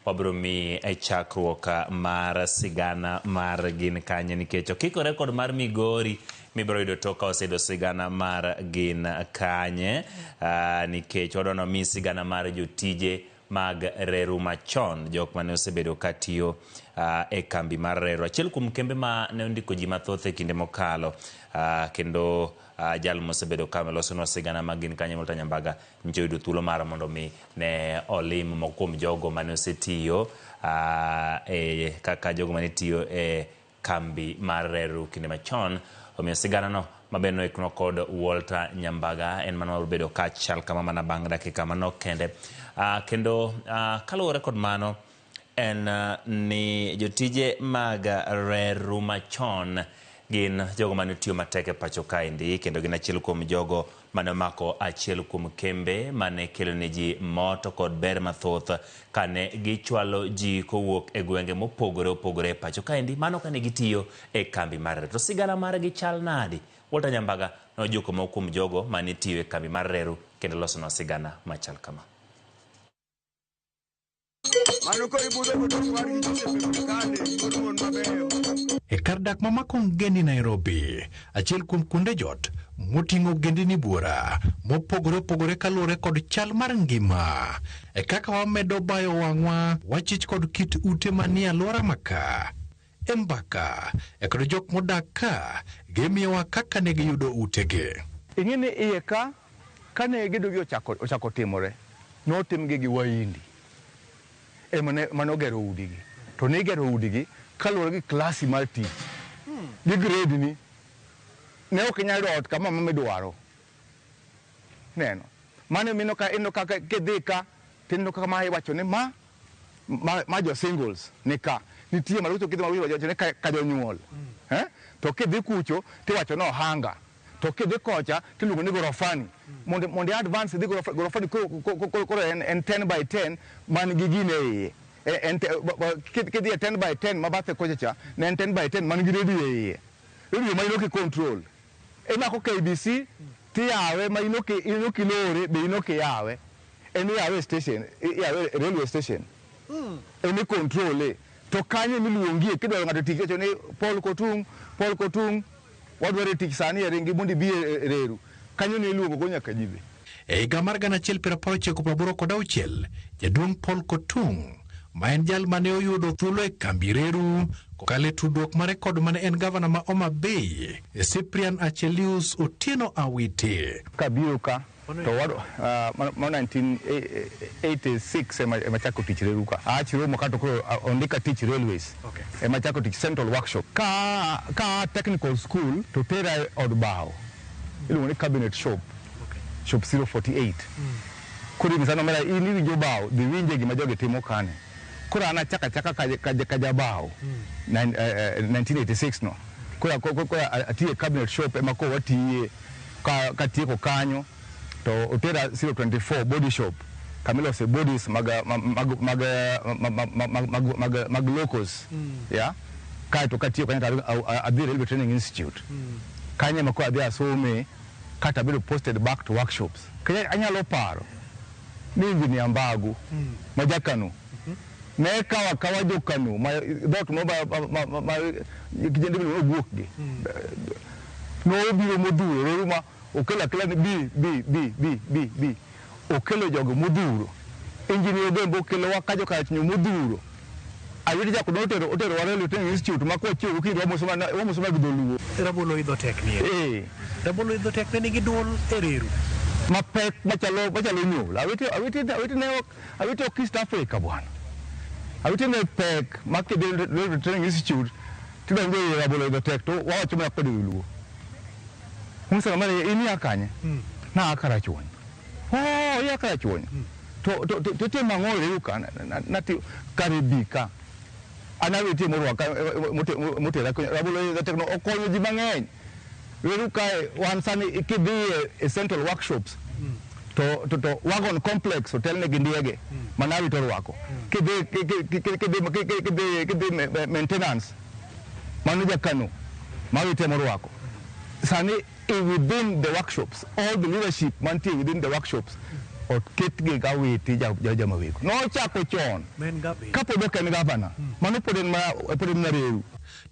Wabiro miyi e chakruok mar sigana mar Gin Kanye nikech okikore kod mar Migori mibiro yudo tok ka oseyudo sigana mar Gin Kanye nikech wadwa ni wamiyi sigana mar jotije mag reru machon, jok mane osebedo ka tiyo e kambi mar reru, achiel kuom kembe ma ne ondiko ji mathoth e kinde mokalo, kendo jal mosebedo ka losonwa sigana mag Gin Kanye Walter Nyambaga nyicha oyudo thuolo mar mondo mi ne olim moko kuom jogo mane osetiyo e kaka jogo mane tiyo e kambi mar reru kinde machon. Omiyo siganano maber noiknwa kod Walter Nyambaga en mano mabedo ka chal kama mana bang' dakika manok kende. Kendo kaluwore kod mano en ni jotije mag reru machon gin jogo mane otiyo matek e pacho kaendi kendo gin achiel kuom jogo mane omako achiel kuom kembe mane kelo ne ji mor to kod ber mathoth kane gichwalo ji kowuok e gwenge mopogore opogore e pacho kaendi mano kane gitiyo e kambi mar reru. To sigana margi chal nadi? Walter Nyambaga nojuko moko kuom jogo mane tiyo e kambi mar reru kendo losonwa sigana machal kama. Mano koro ibudho gotok wargi Joseph Mkale, wuod mon mabeyo. E kar dak ma Makongeni Nairobi, achiel kuom kuonde jot moting'o ogendini buora mopogore opogore kaluwore kod chal mar ngima. E kaka wamedo bayo wang'wa, wachich kod kit ute manie alwora maka. E mbaka e kod jok modak ka, gimiyowa kaka ne giyudo utegi. Ing'e ni iye ka, kane gedogi ochako timore, notimgi gi Wahindi ema ne mane ogero udigi. To ne igero udigi kaluwore gi klasi mar tich gi grade ni. Ne ok inyal yudo ot kama mama midwaro. Neno. Mano ema ineno ka ineno ka kidhi ka tineno kaka ma iwacho ni ma ma jo singles ni ka. Nitie malo kucho kidhi malo kucho iwacho ni ka jonyuol. Eh? To kidhi kucho tiwacho ni ohanga. To kidhi kocha tiluongo ni gorofani. Mondo mondo i advance idhi gorofani koro en 10 by 10 man gi gine e iye. En kidhi e 10 by 10 ma bathe kocha cha ne en 10 by 10 man gi radio e iye. Radio ma in ok i control. Imako KBC tiyawe ma in ok ilore be in ok iyawe. En iyawe e station, iyawe e railway station. Ema i control e. To kanyo ema iluongie kidwaro ng'ato tich iwacho ni Paul Kotung, Paul Kotung wadwaro e tich sani e ringi mondo ibi e reru. Kanyo ne iluongo go nyaka ji be. E higa mar 1986, jaduong' Paul Kotung, ma en jal mane oyudo thuolo e kambi reru kokalo e tudruok mare kod mane en gavana ma Homa Bay, Cyprian Achelius Otieno Awiti. Kabiro ka to mano 1986 ema chako tich reru ka. Aach romo ka to koro ondika tich railways. Ema chako tich Central Workshop. Ka technical school to tera e od bao. Iluongo ni cabinet shop. Shop 048. Koro inyisa ni omera in iwinjo bao, dhi iwinje gima jogi timo kani. Koro an achako achaka ka jabao 1986 no. Koro atiyo e cabinet shop ema koro watiye katieko kanyo to otera 024 body shop kama ilose bodies mag locos. Yeah. Kaeto katieko kanyo to adhi Railway Training Institute. Kanyo ema koro adhi asome kata abedo posted back to workshops. Kendo anyalo paro ni Engineer Mbagu ma Jakano ne kawo akawa Jokano ma dhoot moro ma kijende miluongo ni Oguok gi. Nobiro modhuro reru ma okelo akela ni bi bi bi bi bi bi. Okelo jogo modhuro. Engineer Ogembo okelowa ka Jokarachnyo modhuro. Awiti chako notero oterowa Railway Training Institute ma kwachiewo gokinyi to wamoso mana gi dholuo. Rabolo idho tek nie. Eh. Rabolo idho tek ne nigi duol e reru. Mapek machalo machalo nyul. Awiti awiti awiti ne ok awiti ok East Africa bwana. Awiti ne pek ma kidhi Railway Training Institute tidonjo e rabolo idho tek to wawacho mana kod dholuo. Musa mane in ia kanye? Na a Karachuonyo. Oh, ia Karachuonyo. To to to titimo ang'o e reru ka? Nati kare bi ka. An awiti morwaka motera rabolo idho tek no okonyo ji mang'eny. Reru kae wan sani kidhi e central workshops to to to wagon complex otelne gi ndiege mana awiti orwako. Kidhi kidhi kidhi maintenance mano jakano ma awiti ema orwako. Sani within the workshops all the leadership mantie within the workshops Oketgi gawiti jamawego. Nochako chon. Kapod ok en gavana. Mano pod en mana Reru.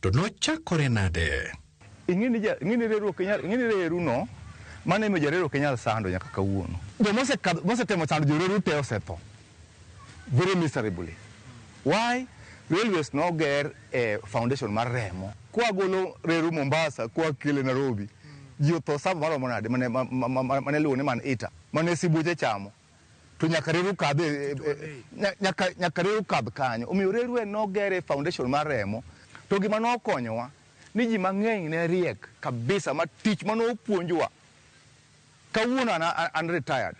To nochakore nade? Ing'eni Reru ok inyal, ing'eni Reru no, mano emiyo Jareru ok inyal sando nyaka kawuono. Joma osetemo sando Joreru te osetho. Very miserably. Why? Railways noger e foundation mar remo. Kwagolo Reru Mombasa, kwakele Nairobi, ji otho saba maromo nade mane luwo ni man ita, mane sibuoche chamo. To nyaka Reru kadh nyaka Reru kadh kanyo. Omiyo Reru en noger e foundation mar remo. To gima nokonyowa ni ji mang'eny ne riek kabisa ma tich mane opuonjwa. Kawuono an retired.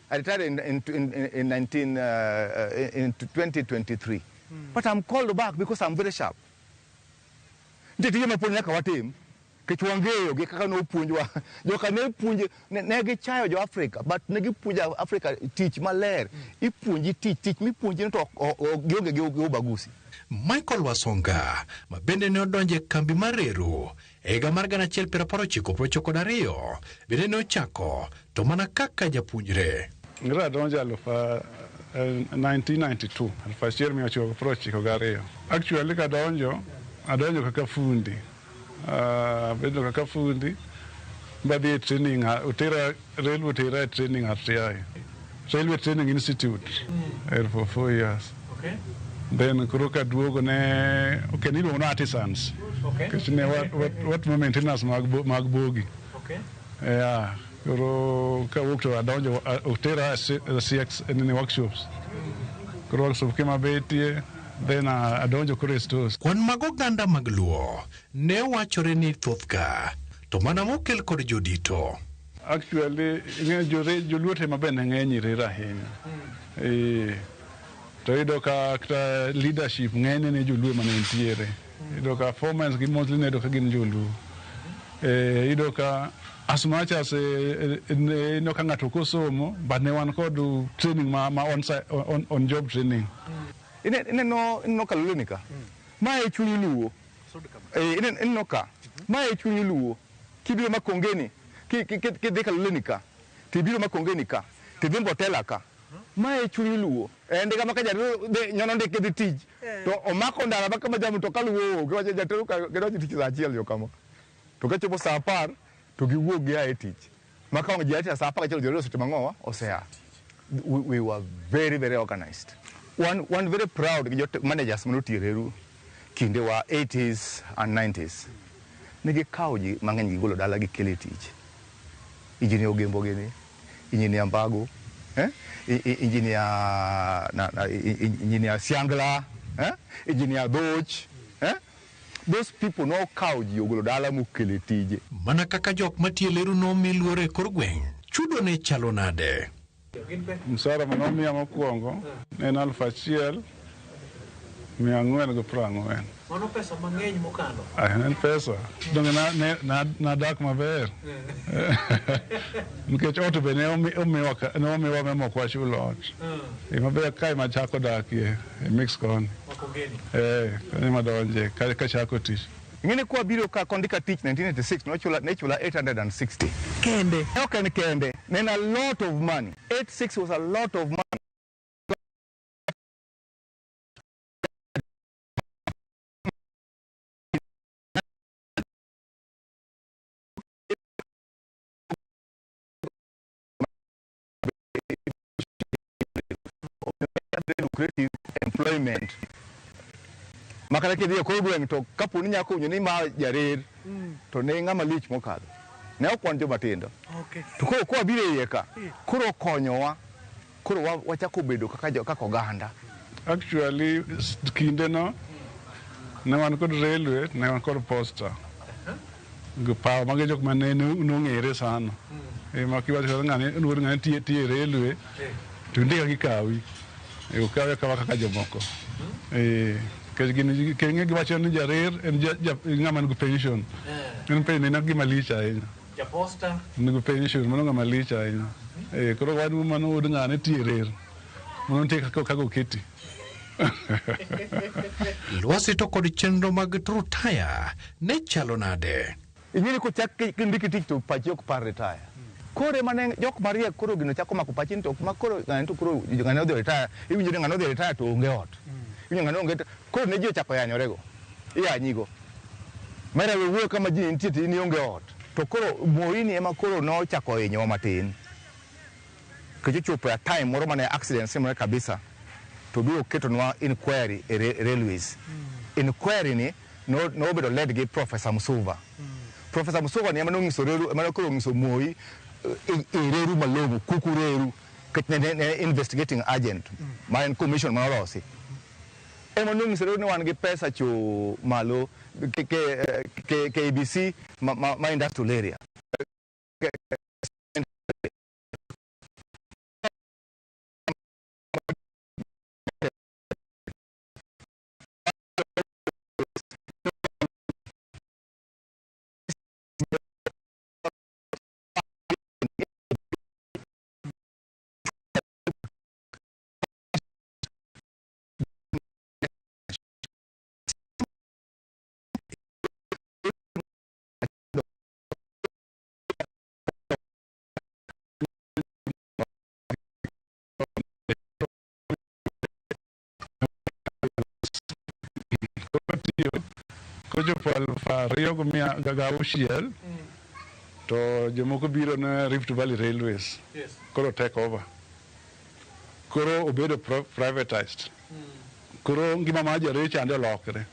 I retired in 2023. But I'm called back because I'm very sharp. Nitie tije ma pod nyaka watim. Nikech wang'eyo gi kaka nopuonjwa. Joka ne puonje, ne gichayo jo Afrika, but ne gipuonjo Afrika tich maler. Ipuonji tich, tich mipuonji to gionge gi ubaguzi. Michael Wasonga, ma bende ne odonjo e kambi mar Reru e higa mar 1992, bende ne ochako to mana kaka japuonjre. Ng'ira adonjo 1992, 1992. Actually kadonjo, adonjo kaka fundi. Bedo kaka fundi, badhi e training, otera, railway otera e training RTI. Railway Training Institute, for 4 years. Okay. Then koro kaduogo ne, okay, niluongo ni artisans. Okay. Nikech ne watimo maintenance mag bogi. Okay. Yeah, koro kawuok to adonjo, otera CX nini workshops. Koro workshop kema betie, then adonjo koro e stores. Kwan mag oganda mag Luo ne wachore ni thothga, to mana mokel kod jodito. Actually, Joluo te maber ne ng'eny e Reru ahinya. To iyudo ka kata leadership ng'enyne ne Joluo ema ne nitiere. Iyudo ka foremen gi mostly ne iyudo ka gin Joluo. Iyudo ka as much as iyudo ka ng'ato ok osomo, but ne wan kod training ma on job training. Ineno Kaloleni ka? Ma e chuny Luo. Ineno ka? Ma e chuny Luo. Kibiro Makongeni, kidhi Kaloleni ka, tibiro Makongeni ka, tidhi Mbotela ka. Ma e chuny Luo. En ndiga ma ka jareru nyono ndike dhi tich, to omako ndara ma kama jamu to kaluwo onge, wacho jateru ka gidonjo tich saa 1 jo kama. To kachopo saa 10 to giwuok gia e tich. Ma ka wang' ji a saa 11 joreru osetimo ang'owa? Osea. We were very, very organized. One very proud gi managers manotiyo e Reru kinde wa 80s and 90s. Ne gikawo ji mang'eny gigolo dala gikelo e tich. Engineer Ogembo gini, Engineer Mbago, Engineer Siangla, Engineer Dhoch, Those people nokawo ji ogolo dala mokelo e tije. Mana kaka jok matiyo e Reru nomi luor e kor gweng', chudo ne chalo nade? Msara manomiya mokwongo ne en 1440. Mano pesa mang'eny mokalo. En pesa. Donge nadak maber. Nikech ot be ne omiwa memo ok wachul ot. Maber kae machako dakie e mix koni. Kanyo madonje kachako tich. Ing'eni kwa biro ka kondika tich 1986 ne chula 860. Kende. Ne ok en kende. Ne en a lot of money. 86 was a lot of money. Lucrative employment. Makata kidhi e kor gweng' to kapo ni nyako winjo ni ma jarer, to ne ng'ama lich mokadho. Ne ok wan joma tindo. Okay. To koro kwa biro e iye ka, koro konyowa, koro wachako bedo kaka oganda. Actually, kindeno ne wan kod railway, ne wan kod posta. Gi paw, mago jok mane nong'ere sana. Ma kiwacho kata ng'ani, luor ng'ani tiye e railway, to ndika gikawi. Okawe akawa kaka jomoko. Nikech gin keng'e giwacho ni jarer en ng'ama nigi pension. En pension en gima lich ahinya. Japosta. Nigi pension, mano ng'ama lich ahinya. Koro wan mano wuod ng'ane tiye rer. Mano nitie kaka oketi. Lwasi to kod chenro mag rutaya ne chalo nade? Ing'eni kochak kindiki tich to pachi ok par retire. Koro ema ne jok mariek koro gino chako mako pachi ni to ma koro ng'ani to koro ng'ani odhi retire, iwinjo ni ng'ani odhi retire to onge ot. Iwinjo ng'ani onge koro ne ji ochako yanyorego. Iyanyigo. Mera we wuoyo kama ji nitie to in ionge ot. To koro Moi ni ema koro nochako hinyowa matin. Nikech ochopo e time moro mane accident timore kabisa to biro ketonwa inquiry e railways. Inquiry ni nobedo led gi Professor Musuva. Professor Musuva ni ema nong'iso reru, ema koro ong'iso Moi e reru malong'o, kuku reru, nikech ne investigating agent ma en commission manolosi. Ema nong'iso reru ni wan gi pesa cho malo KBC ma industrial area. Kochopo 2006 to jomoko biro ne Rift Valley Railways. Koro take over. Koro obedo privatized. Koro ngima mar jareru chande olokre.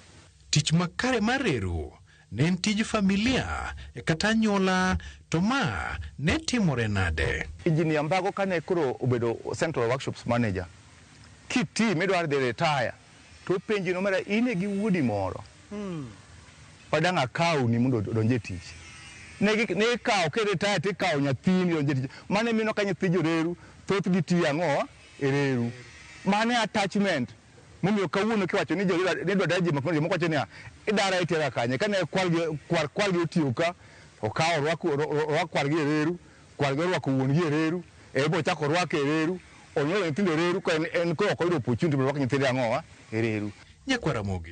Tich makare mar reru ne en tij familia kata anyuola to ma ne timore nade? Engineer Mbago kane koro obedo Central Workshops Manager, kiti midwaro dhi retire, to openji no mera in gi wuodi moro. Padang' akawni mondo odonj e tich. Ne ikawo ka retire to ikawo nyathini odonj e tich. Mano ema ineno ka nyithi joreru thothgi tiyo ang'o e reru. Mano e attachment momiyo kawuono kiwacho ni joreru nidwa dar ji moko jomoko wacho niya idara itera kanye kane kwar kwalgi otiyo ka okawo orwak kwargi e reru, kwargi orwako wuon gi e reru, en be ochako orwake e reru, onyuolo nyithindo e reru ka en koro ok oyudo opportunity mondo orwak nyithinde ang'owa e reru. Nyakwar Ramogi,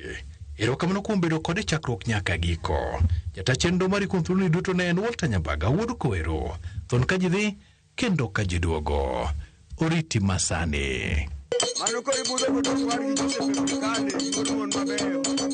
erokamano kuom bedo kode chakruok nyaka giko. Jata chenro mari kuom thuoloni duto ne en Walter Nyambaga wuod Kowero. Thon ka ji dhi kendo ka ji duogo. Oriti masani. Mano koro ibudho godo kwar gi Joseph e Mkale, wuod mon mabeyo.